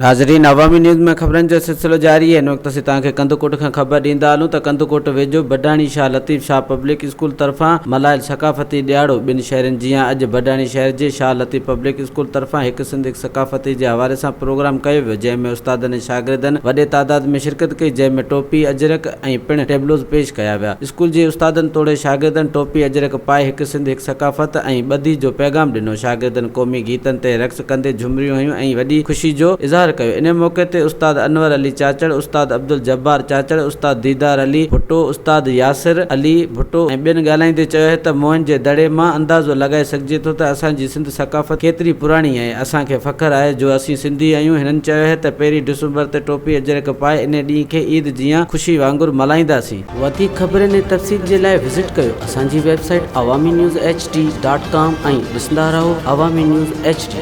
ناظرين عوامي نيوز ۾ خبرن جو سلسلو جاري آهي هن وقت اسين توهان کي ڪنڌڪوٽ کان خبر ڏيندا هلون ته ڪنڌڪوٽ ويجهو بڊاڻي شاهه لطيف شاهه پبلڪ اسڪول طرفان ملهايل ثقافتي ڏهاڙو ٻن شهرن جيان اڄ بڊاڻي شهر جي شاهه لطيف پبلڪ اسڪول طرفان هڪ سنڌ هڪ ثقافتي جي حوالي سان پروگرام ڪيو ويو جنهن ۾ استادن ۽ شاگردن وڏي تعداد ۾ شرڪت ڪئي جنهن ۾ ٽوپي اجرڪ ۽ پڻ ٽيبلوز پيش ڪيا ويا. اسڪول جي استادن توڙي شاگردن ٽوپي اجرڪ پائي هڪ سنڌ هڪ ثقافت ۽ ٻڌي جو پيغام ڏنو. شاگردن قومي گيتن تي رقص ڪندي جهمريون هنيون ۽ وڏي خوشي جو اظهار ڪيو. ان موقعي تي استاد انور علي چاچڙ، استاد عبدالجبار چاچڙ، استاد ديدار علي ڀٽو، استاد ياسر علي ڀٽو ۽ ٻين ڳالهائيندي چيو ته موهن جي دڙي مان اندازو لڳائي سگهجي ٿو ته اسان جي سنڌ ثقافت ڪيتري پراڻي آهي. اسان کي فخر آهي جو اسين سنڌي آهيون. هنن چيو ته پهرين ڊسمبر تي ٽوپي اجرڪ پائي انهي ڏينهن کي عيد جيان خوشي وانگر ملهائينداسين. وڌيڪ خبرن ۽ تفصيل جي لاء وزٽ ڪيو اسان جي website Awami news H D dot com ۽ ڏسندا رهو عوامي نيوز ايڇ ڊي.